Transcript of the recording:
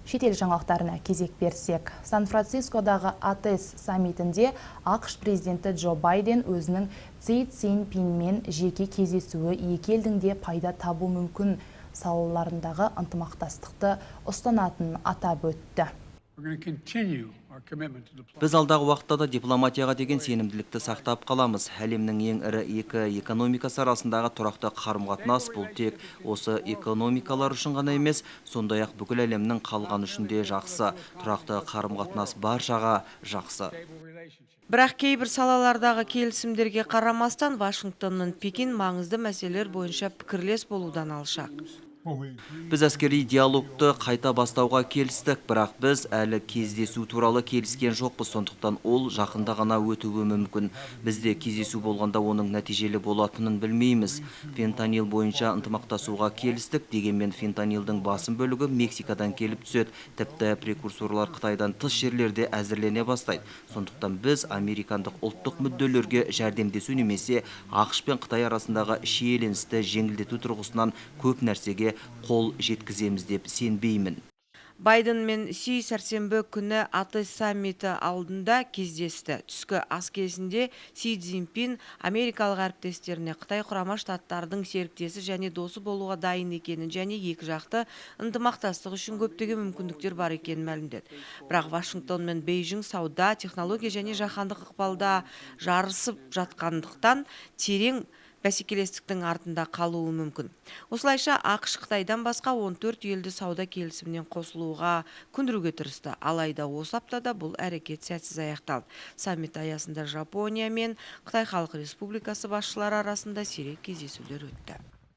Шетел жаңалықтарына кезек берсек, Сан-Францискодағы АТЭС саммитінде АҚШ президенті Джо Байден өзінің Си Цзиньпинмен жеке кездесуі екі елдің де пайда табу мүмкін салаларындағы ынтымақтастықты ұстанатынын атап өтті. Біз алдағы уақытта да дипломатияға деген сенімділікті сақтап қаламыз. Әлемнің ең ірі екі экономикасы арасындағы тұрақты қарым-қатынас бұл тек осы экономикалар үшін ғана емес, сондай-ақ бүкіл әлемнің қалғаны үшін де жақсы. Тұрақты қарым-қатынас баршаға жақсы. Бірақ кейбір салалардағы келісімдерге қарамастан, Вашингтон мен Пекин маңызды мәселелер бойынша пікірлес болудан алшақ. Біз әскери диалогты қайта бастауға келістік, бірақ біз әлі кездесу туралы келіскен жоқпыз, сондықтан ол жақында ғана өтуі мүмкін. Бізде кездесу болғанда оның нәтижелі болатынын білмейміз. Фентанил бойынша ынтымақтасуға келістік, дегенмен фентанилдің басым бөлігі Мексикадан келіп түседі. Тіпті прекурсорлар Қытайдан тыс жерлерде әзірлене бастайды. Сондықтан біз американдық ұлттық мүдделерге жәрдемдесу немесе АҚШ пен Қытай арасындағы шиеленісті жеңілдету тұрғысынан көп нәрсеге қол жеткіземіз деп сенбеймін. Байден мен Си сәрсенбі күні АТЭС саммиті алдында кездесті. Түскі ас кезінде Си Цзиньпин америкалық әріптестеріне Қытай Құрама Штаттардың серіктесі және досы болуға дайын екенін және екі жақты ынтымақтастық үшін көптеген мүмкіндіктер бар екенін мәлімдеді. Бірақ Вашингтон мен Бейжің сауда, технология және жаһандық ықпалда жарысып жатқандықтан, терең бәсекелестіктің артында қалуы мүмкін. Осылайша, АҚШ Қытайдан басқа 14 елді сауда келісімінен қосылуға көндіруге тырысты. Алайда осы аптада бұл әрекет сәтсіз аяқталды. Саммит аясында Жапония мен Қытай Халық Республикасы басшылары арасында сирек кездесулер өтті.